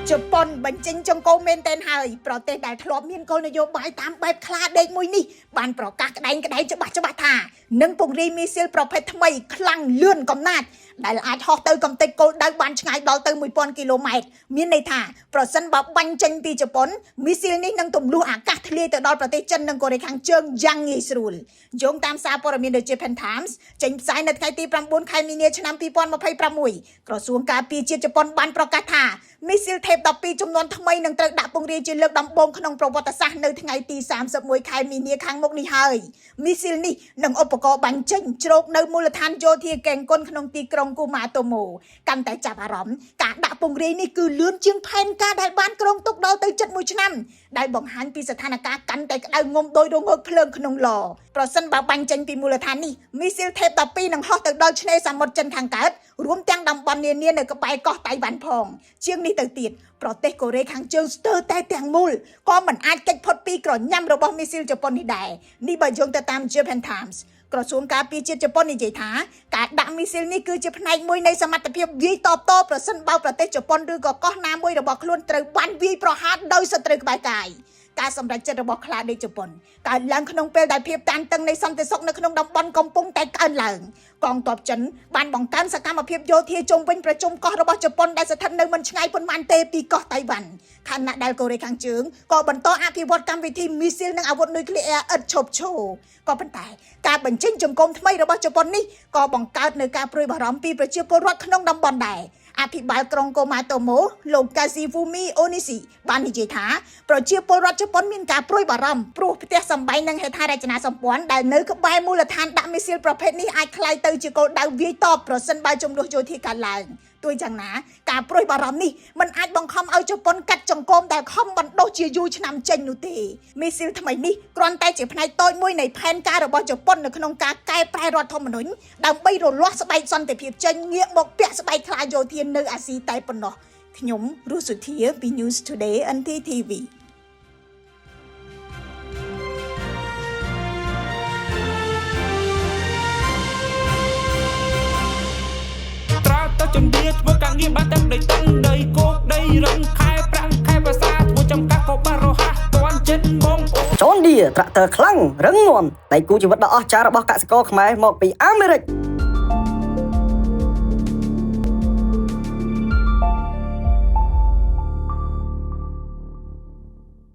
ជប៉ុនបញ្ចេញចង្កូមមែនតែនហើយប្រទេសដែលធ្លាប់មានគោលនយោបាយតាមបែបខ្លាដេកមួយនេះបានប្រកាសក្តែងក្តែងច្បាស់ច្បាស់ថានឹងពង្រាយមីស៊ីលប្រភេទថ្មីខ្លាំងលឿនកំណាចដែលអាចហោះទៅកំទេចគោលដៅបានឆ្ងាយដល់ទៅ1000គីឡូម៉ែត្រមានន័យថាប្រសិនបើបាញ់ចេញពីជប៉ុនមីស៊ីលនេះនឹងទម្លុះអាកាសធ្លាយទៅដល់ប្រទេសចិននិងកូរ៉េខាងជើងយ៉ាងងាយស្រួលយោងតាមសារព័ត៌មាន The Japan Times ចេញផ្សាយនៅថ្ងៃទី9ខែមីនាឆ្នាំ2026ក្រសួងការពារជាតិជប៉ុនបានប្រកាសថាមីស៊ីលថេប12ចំនួនថ្មីនឹងត្រូវដាក់ពង្រាយជាលើកដំបូងក្នុងប្រវត្តិសាស្ត្រនៅថ្ងៃទី31ខែមីនាខាងមុខនេះហើយមីស៊ីលនេះនឹងឧបករណ៍បាញ់ចេញជ្រោកនៅមូលដ្ឋានយោធាកេងគុនក្នុងទីក្រុងគូម៉ាតូម៉ូកាន់តែចាប់អារម្មណ៍ការដាក់ពង្រាយនេះគឺលឿនជាងផែនការដែលបានគ្រោងទុកដល់ទៅជិត1ឆ្នាំដែលបង្ហាញពីស្ថានភាពកាន់តែក្តៅងំដោយរងើកភ្លើងក្នុងឡប្រសិនបើបាញ់ចេញពីមូលដ្ឋាននេះមីស៊ីលថេប12នឹងហោះទៅដល់ឆ្នេរសមុទ្រចិនខាងកើតរួមទាំងតំបន់នានានៅក្បែរកោះតៃវ៉ាន់ផងជាងនេះទៅទៀតប្រទេសកូរ៉េខាងជើងស្ទើរតែទាំងមូលក៏មិនអាចគេចផុតពីក្រញាំរបស់មីស៊ីលជប៉ុននេះដែរនេះបើយោងទៅតាម Japan Times ក្រសួងការពារជាតិជប៉ុននិយាយថាការដាក់មីស៊ីលនេះគឺជាផ្នែកមួយនៃសមត្ថភាពវាយតបតប្រសិនបើប្រទេសជប៉ុនឬក៏កោះណាមួយរបស់ខ្លួនត្រូវបានវាយប្រហារដោយសត្រូវក្បែរកាយការសម្រេចចិត្តរបស់ខ្លាដេកជប៉ុនកើតឡើងក្នុងពេលដែលភាពតានតឹងនៃសន្តិសុខនៅក្នុងតំបន់កំពុងតែកើនឡើងកងទ័ពចិនបានបង្កើនសកម្មភាពយោធាជុំវិញប្រជុំកោះរបស់ជប៉ុនដែលស្ថិតនៅមិនឆ្ងាយប៉ុន្មានទេពីកោះតៃវ៉ាន់ខណៈដែលកូរ៉េខាងជើងក៏បន្តអភិវឌ្ឍកម្មវិធីមីស៊ីលនិងអាវុធនុយក្លេអ៊ែរឥតឈប់ឈរក៏ប៉ុន្តែការបញ្ចេញចង្កូមថ្មីរបស់ជប៉ុននេះក៏បង្កើតនូវការព្រួយបារម្ភពីប្រជាពលរដ្ឋក្នុងតំបន់ដែរអភិបាលក្រុងកូម៉ាតូម៉ូលោកកាស៊ីហ្វូមីអូនីស៊ីបាននិយាយថាប្រជាពលរដ្ឋជប៉ុនមានការព្រួយបារម្ភព្រោះផ្ទះសម្បែងនិងហេដ្ឋារចនាសម្ព័ន្ធដែលនៅក្បែរមូលដ្ឋានដាក់មីស៊ីលប្រភេទនេះអាចក្លាយទៅជាគោលដៅវាយតបប្រសិនបើជម្លោះយោធាកើតឡើងទោះយ៉ាងណាការព្រួយបារម្ភនេះមិនអាចបង្ខំឲ្យជប៉ុនកាត់ចង្កូមដែលខំបណ្ដុះជាយូរឆ្នាំចេញនោះទេមីស៊ីលថ្មីនេះគ្រាន់តែជាផ្នែកតូចមួយនៃផែនការរបស់ជប៉ុននៅក្នុងការកែប្រែរដ្ឋធម្មនុញ្ញដើម្បីរលាស់ស្បែកសន្តិភាពចេញងាកមកពាក់ស្បែកខ្លាយោធានៅអាស៊ីតែប៉ុណ្ណោះខ្ញុំរស់សុធាពី News Today NTTV ត្រាទៅជំនាញធ្វើការងារបានទាំងដីតឹងដីគោកដីរឹងខែប្រាំងខែភាសាធ្វើចំការក៏បានរហ័សតាន់ចិត្តបងប្អូន John Deere ត្រាក់ទ័រខ្លាំងរឹងមាំដៃគូជីវិតដ៏អស្ចារ្យរបស់កសិករខ្មែរមកពីអាមេរិក។